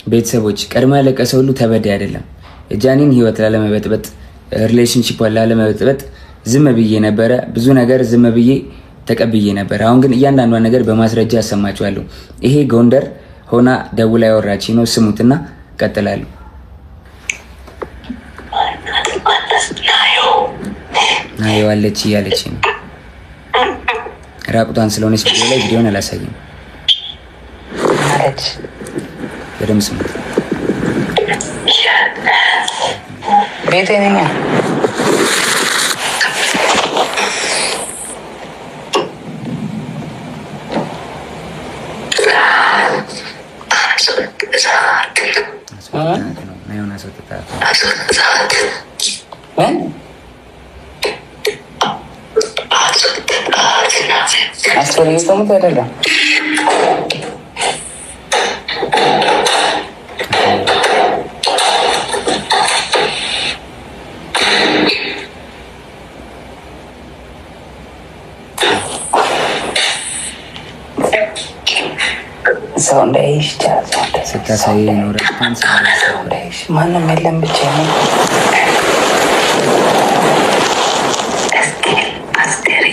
ቤተሰቦች፣ ቀድሞ ያለቀሰ ሁሉ ተበዳይ አይደለም። የጃኒን ህይወት ላለመበጥበጥ፣ relationship ላለመበጥበጥ ዝም ብዬ ነበረ። ብዙ ነገር ዝም ብዬ ተቀብዬ ነበር። አሁን ግን እያንዳንዷን ነገር በማስረጃ አሰማችኋለሁ። ይሄ ጎንደር ሆና ደውላ ያወራች ነው። ስሙትና ቀጥላለሁ። ናየዋለች እያለች ነው። ራቁቷን ስለሆነች ቪዲዮ ላይ ቪዲዮን አላሳይም። በደምብ ስሙት። ቤቴ ነኝ። ናየውን አስወጥታት። ምን አስፈልግ አይደለም። ሰው እንዳይሽ ስታሳይ ነው ራቁቷን። ሰው እንዳይሽ፣ ማንም የለም ብቻ ነው። አስቴር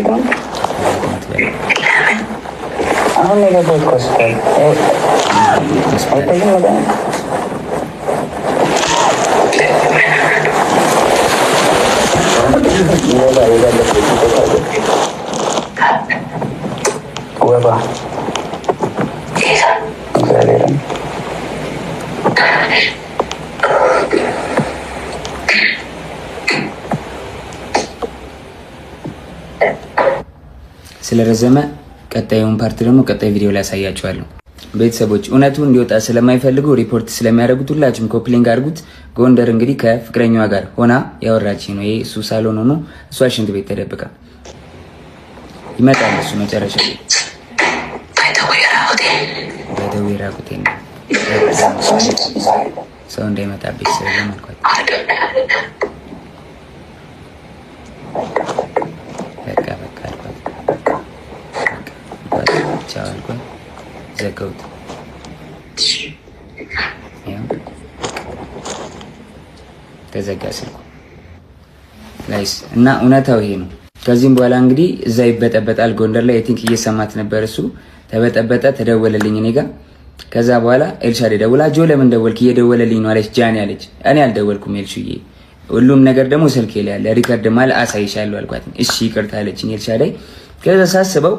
ትሙት። አሁን የገባሁት ሆስፒታል አይታይም። መድኃኒት ወባ እግዚአብሔርን። ስለረዘመ ቀጣዩን part ደግሞ ቀጣይ ቪዲዮ ላይ ያሳያችኋለሁ። ቤተሰቦች፣ እውነቱ እንዲወጣ ስለማይፈልጉ ሪፖርት ስለሚያደርጉት ሁላችሁም copy link አድርጉት። ጎንደር እንግዲህ ከፍቅረኛዋ ጋር ሆና ያወራች ነው። ይሄ እሱ ሳሎን ሆኖ እሷ ሽንት ቤት ተደብቃ ይመጣል። እሱ መጨረሻ በደዌ ራቁቴን ነው፣ ሰው እንዳይመጣብኝ ስለለም አልኳት። በቃ በቃ አልኳት። ቻው አልኳት። ዘጋሁት። ያው ተዘጋ ስልኩ guys። እና እውነታው ይሄ ነው። ከዚህም በኋላ እንግዲህ እዛ ይበጠበጣል ጎንደር ላይ። I think እየሰማት ነበር እሱ። ተበጠበጠ፣ ተደወለልኝ እኔ ጋ። ከዛ በኋላ ኤልሻዴ ደውላ ጆ ለምን ደወልክ? እየደወለልኝ ነው አለች። ጃኒ አለች። እኔ አልደወልኩም ኤልሹዬ፣ ሁሉም ነገር ደግሞ ስልኬ ላይ ያለ record ማለ አሳይሻለሁ አልኳት። እሺ ይቅርታ አለችኝ ኤልሻዳይ። ከዛ ሳስበው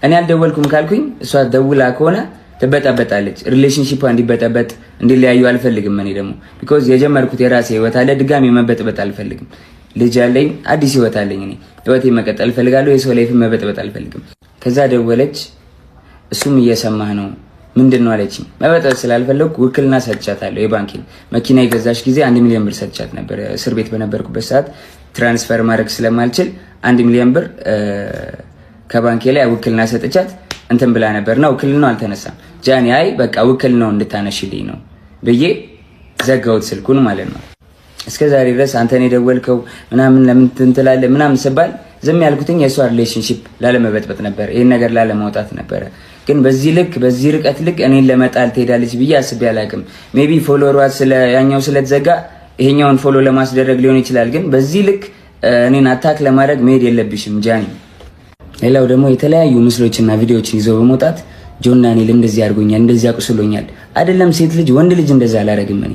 እኔ አልደወልኩም ካልኩኝ እሷ ደውላ ከሆነ ትበጠበጣለች። Relationship እንዲበጠበጥ እንዲለያዩ አልፈልግም። እኔ ደግሞ because የጀመርኩት የራሴ ህይወት አለ፣ ድጋሚ መበጥበጥ አልፈልግም። ልጅ አለኝ፣ አዲስ ህይወት አለኝ። እኔ ህይወቴ መቀጠል እፈልጋለሁ። የሰው life መበጥበጥ አልፈልግም። ከዛ ደወለች። እሱም እየሰማህ ነው ምንድን ነው አለችኝ። መበጠጥ ስላልፈለግኩ ውክልና ሰጥቻታለሁ። የባንኬን መኪና የገዛች ጊዜ 1 ሚሊዮን ብር ሰጥቻት ነበር። እስር ቤት በነበርኩበት ሰዓት transfer ማድረግ ስለማልችል 1 ሚሊዮን ብር ከባንኬ ላይ ውክልና ሰጥቻት እንትን ብላ ነበር እና ውክልናው አልተነሳም። ጃኒ አይ በቃ ውክልናው እንድታነሽልኝ ነው ብዬ ዘጋሁት ስልኩን ማለት ነው። እስከ ዛሬ ድረስ አንተን የደወልከው ምናምን ለምን ትላለህ ምናምን ስባል ዝም ያልኩትኝ የእሷ relationship ላለመበጥበጥ ነበር፣ ይህን ነገር ላለማውጣት ነበረ። ግን በዚህ ልክ፣ በዚህ ርቀት ልክ እኔን ለመጣል ትሄዳለች ብዬ አስቤ አላውቅም። Maybe follower ዋ ስለ ያኛው ስለተዘጋ ይሄኛውን follow ለማስደረግ ሊሆን ይችላል። ግን በዚህ ልክ እኔን attack ለማድረግ መሄድ የለብሽም ጃኒ። ሌላው ደግሞ የተለያዩ ምስሎችና ቪዲዮዎችን ይዞ በመውጣት ጆን ዳንኤል እንደዚህ አድርጎኛል፣ እንደዚህ አቁስሎኛል። አይደለም ሴት ልጅ ወንድ ልጅ እንደዛ አላደርግም እኔ።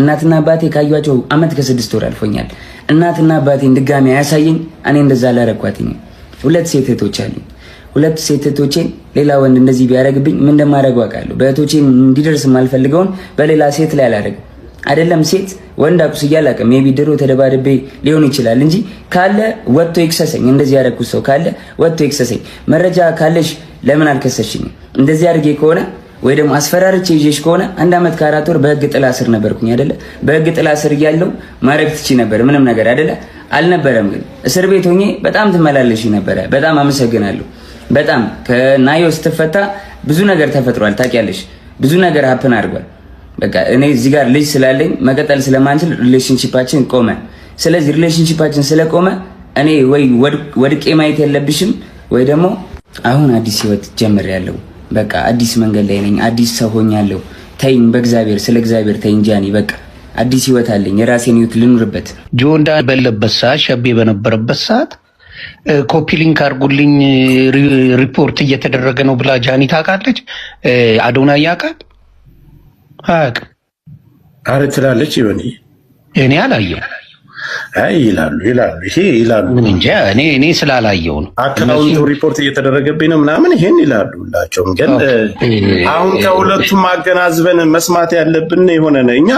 እናትና አባቴ ካዩቸው አመት ከ6 ወር አልፎኛል። እናትና አባቴን ድጋሚ አያሳየኝ። እኔ እንደዛ አላረኳትኝ። ሁለት ሴት እህቶች አሉኝ። ሁለት ሴት እህቶቼን ሌላ ወንድ እንደዚህ ቢያደርግብኝ ምን እንደማደርገው አውቃለሁ። በእህቶቼ እንዲደርስ የማልፈልገውን በሌላ ሴት ላይ አላደርግም። አይደለም ሴት ወንድ አቁስዬ አላውቅም። Maybe ድሮ ተደባድቤ ሊሆን ይችላል እንጂ ካለ ወጥቶ ይክሰሰኝ። እንደዚህ ያደረኩት ሰው ካለ ወጥቶ ይክሰሰኝ። መረጃ ካለሽ ለምን አልከሰሽኝም? እንደዚህ አድርጌ ከሆነ ወይ ደግሞ አስፈራርቼ ይዤሽ ከሆነ 1 አመት ከ4 ወር በህግ ጥላ ስር ነበርኩኝ አይደለ? በህግ ጥላ ስር እያለሁ ማድረግ ትቺ ነበር ምንም ነገር አይደለ? አልነበረም። ግን እስር ቤት ሆኜ በጣም ትመላለሽ ነበረ። በጣም አመሰግናለሁ። በጣም ከናዮ ስትፈታ ብዙ ነገር ተፈጥሯል። ታውቂያለሽ፣ ብዙ ነገር happen አድርጓል። በቃ እኔ እዚህ ጋር ልጅ ስላለኝ መቀጠል ስለማንችል relationship ኣችን ቆመ። ስለዚህ relationship ኣችን ስለቆመ እኔ ወይ ወድቄ ማየት የለብሽም ወይ ደግሞ አሁን አዲስ ህይወት ጀምሬያለሁ። በቃ አዲስ መንገድ ላይ ነኝ፣ አዲስ ሰው ሆኛለሁ። ተይኝ፣ በእግዚአብሔር፣ ስለ እግዚአብሔር ተይኝ ጃኒ። በቃ አዲስ ህይወት አለኝ፣ የራሴን ህይወት ልኑርበት። ጆንዳ በለበት ሰዓት፣ ሸቤ በነበረበት ሰዓት copy link አድርጉልኝ ሪፖርት እየተደረገ ነው ብላ ጃኒ ታውቃለች። አዶናይ ያውቃል? አያውቅም። አረ ትላለች ይሆን። እኔ አላየው። አይ፣ ይላሉ ይላሉ፣ ይሄ ይላሉ። ምን እንጃ፣ እኔ ስላላየው ነው። Account ኡ ሪፖርት እየተደረገብኝ ነው ምናምን ይሄን ይላሉ ሁላቸውም። ግን አሁን ከሁለቱም አገናዝበን መስማት ያለብን የሆነ ነው። እኛ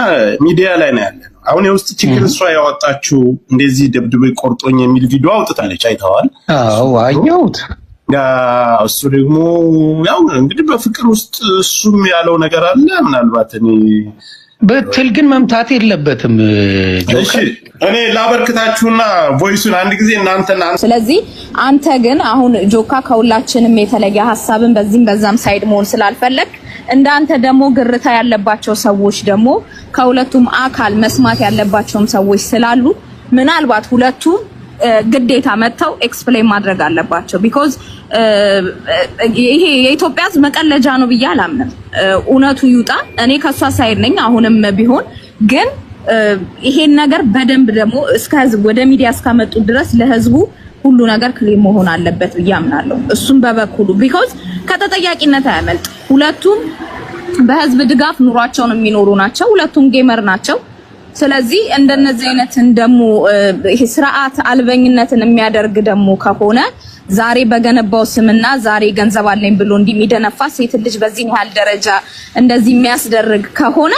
ሚዲያ ላይ ነው ያለ ነው። አሁን የውስጥ ችግር እሷ ያወጣችው እንደዚህ ደብድቦ ቆርጦኝ የሚል ቪዲዮ አውጥታለች፣ አይተዋል። አዎ፣ አየሁት። እሱ ደግሞ ያው እንግዲህ በፍቅር ውስጥ እሱም ያለው ነገር አለ። ምናልባት እኔ ብትል ግን መምታት የለበትም። እሺ፣ እኔ ላበርክታችሁና voice ኡን አንድ ጊዜ እናንተና ስለዚህ አንተ ግን አሁን ጆካ ከሁላችንም የተለየ ሀሳብን በዚህም በዛም side መሆን ስላልፈለግ እንዳንተ ደግሞ ግርታ ያለባቸው ሰዎች ደግሞ ከሁለቱም አካል መስማት ያለባቸውም ሰዎች ስላሉ ምናልባት ሁለቱም ግዴታ መጥተው explain ማድረግ አለባቸው። Because ይሄ የኢትዮጵያ ሕዝብ መቀለጃ ነው ብዬ አላምንም። እውነቱ ይውጣ። እኔ ከሷ side ነኝ አሁንም ቢሆን፣ ግን ይሄን ነገር በደንብ ደግሞ እስከ ህዝብ ወደ ሚዲያ እስካመጡ ድረስ ለህዝቡ ሁሉ ነገር clear መሆን አለበት ብዬ አምናለሁ። እሱም በበኩሉ because ከተጠያቂነት አያመልጥ። ሁለቱም በህዝብ ድጋፍ ኑሯቸውን የሚኖሩ ናቸው። ሁለቱም gamer ናቸው። ስለዚህ እንደነዚህ አይነትን ደግሞ ይሄ ስርዓት አልበኝነትን የሚያደርግ ደግሞ ከሆነ ዛሬ በገነባው ስምና ዛሬ ገንዘብ አለኝ ብሎ እንዲሚደነፋ ሴት ልጅ በዚህ ያህል ደረጃ እንደዚህ የሚያስደርግ ከሆነ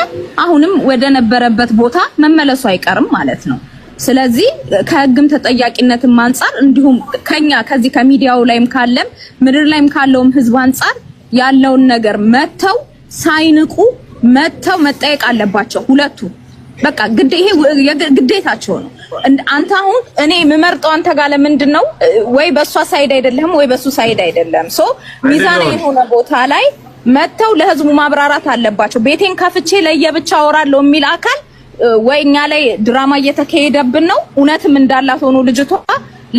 አሁንም ወደ ነበረበት ቦታ መመለሱ አይቀርም ማለት ነው። ስለዚህ ከህግም ተጠያቂነትም አንጻር እንዲሁም ከኛ ከዚህ ከሚዲያው ላይም ካለም ምድር ላይም ካለውም ህዝብ አንጻር ያለውን ነገር መተው ሳይንቁ መተው መጠየቅ አለባቸው ሁለቱ። በቃ ግዴ ይሄ ግዴታቸው ነው። አንተ አሁን እኔ የምመርጠው አንተ ጋር ለምንድን ነው? ወይ በእሷ side አይደለም ወይ በሱ side አይደለም። So ሚዛናዊ የሆነ ቦታ ላይ መተው ለህዝቡ ማብራራት አለባቸው። ቤቴን ከፍቼ ለየብቻ አወራለሁ የሚል አካል ወይ እኛ ላይ ድራማ እየተካሄደብን ነው፣ እውነትም እንዳላት ሆኖ ልጅቷ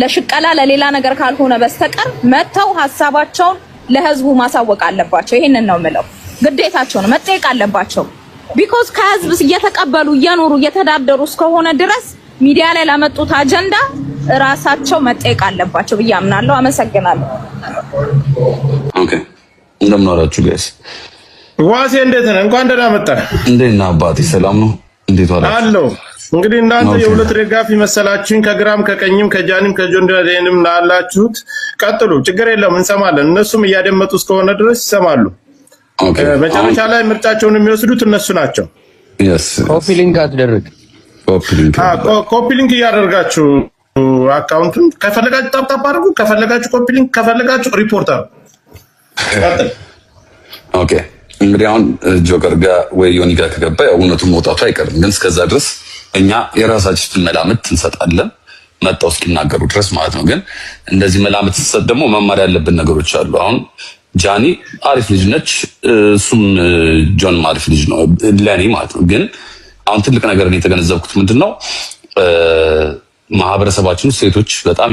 ለሽቀላ ለሌላ ነገር ካልሆነ በስተቀር መተው ሀሳባቸውን ለህዝቡ ማሳወቅ አለባቸው። ይሄንን ነው የምለው፣ ግዴታቸው ነው፣ መጠየቅ አለባቸው። Because ከህዝብ እየተቀበሉ እየኖሩ እየተዳደሩ እስከሆነ ድረስ ሚዲያ ላይ ላመጡት አጀንዳ ራሳቸው መጠየቅ አለባቸው ብዬ አምናለሁ። አመሰግናለሁ። Okay፣ እንደምን ዋላችሁ guys? ዋሴ፣ እንዴት ነህ? እንኳን ደህና መጣህ። እንዴት ነህ አባቴ? ሰላም ነው? እንዴት ዋላችሁ? አለሁ። እንግዲህ እናንተ የሁለት ደጋፊ መሰላችሁኝ። ከግራም ከቀኝም ከጃኒም ከጆን ዳንኤልም ላላችሁት ቀጥሉ፣ ችግር የለም፣ እንሰማለን። እነሱም እያደመጡ እስከሆነ ድረስ ይሰማሉ። መጨረሻ ላይ ምርጫቸውን የሚወስዱት እነሱ ናቸው። Copy link አትደርግ። Copy link እያደርጋችሁ account ኡን ከፈለጋችሁ tap tap አድርጉ፣ ከፈለጋችሁ copy link፣ ከፈለጋችሁ ሪፖርት አድርጉ። ቀጥል። Okay፣ እንግዲህ አሁን ጆከር ጋር ወይ ዮኒ ጋር ከገባ ያው እውነቱን መውጣቱ አይቀርም። ግን እስከዛ ድረስ እኛ የራሳችንን መላምት እንሰጣለን፣ መጣው እስኪናገሩ ድረስ ማለት ነው። ግን እንደዚህ መላምት ስትሰጥ ደግሞ መማር ያለብን ነገሮች አሉ። አሁን ጃኒ አሪፍ ልጅ ነች፣ እሱም ጆንም አሪፍ ልጅ ነው ለእኔ ማለት ነው። ግን አሁን ትልቅ ነገር የተገነዘብኩት ምንድን ነው፣ ማህበረሰባችን ውስጥ ሴቶች በጣም